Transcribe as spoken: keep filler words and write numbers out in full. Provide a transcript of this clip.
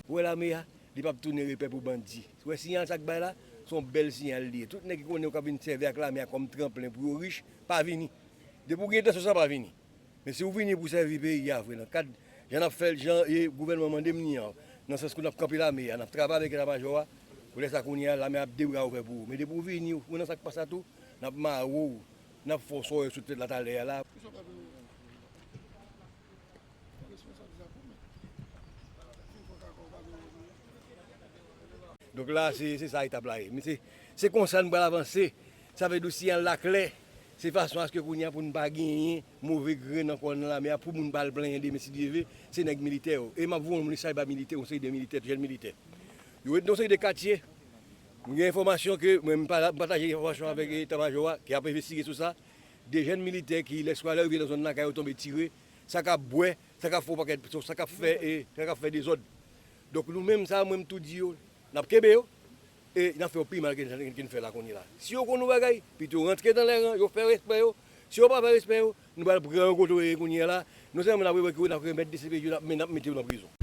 Ou wè lame a, li p ap tounen repè pou bandi. Ou wè siyal sa k bay la, se yon bèl siyal li ye. Tout nèg ki konnen yo ka vin sèvi ak lame a kòm tranplen pou yo rich, pa vini. Depi w gen entansyon sa, pa vini. Men si w vini pou sèvi peyi a vre, nan kad jan n ap fè l, jan e gouvènman mande m ni an, nan sans ke n ap kanpe lame a, n ap travay avèk eta majò a, pou lè sa kounye a, lame a ap de bra ouvè pou ou. Men depi w vini, ou nan sa k pase a tou, n ap mare w, n ap fè w sòy sou tèt la talè a la. Donk la, se se sa etap la ye. Men se se konsa nou pral avanse. Sa vle di siyal la klè. Se fason aske kounye a pou n pa genyen move grenn ankò nan lame a pou moun pa al plenyen demen si Dye ve, se nèg militè yo. E m ap voye yon mesaj ba militè, yon seri de militè, jèn militè. Yo ret nan yon seri de katye. M gen enfòmasyon ke mwen m pa- m pataje enfòmasyon avèk eta majò a ki ap envestige sou sa. De jèn militè ki lè swa lè yo rive nan zòn lakay yo tonbe tire, sa k ap bwè, sa k ap fè yon pakèt, sa k ap fè, e, sa k ap fè dezòd. Donk nou menm sa, mwen m tou di yo, n ap kenbe yo, e n ap fè yo pi mal ke n ke n fè la kounye la. Si yo konn yon bagay, pito yo rantre nan lè an, yo fè respè yo. Si yo pa fè respè yo, nou pral pran yo kote yo ye kounye a la. Non sèlman n ap revoke yo, n ap remèt D C P J yo, n ap, men n ap mete yo nan prizon.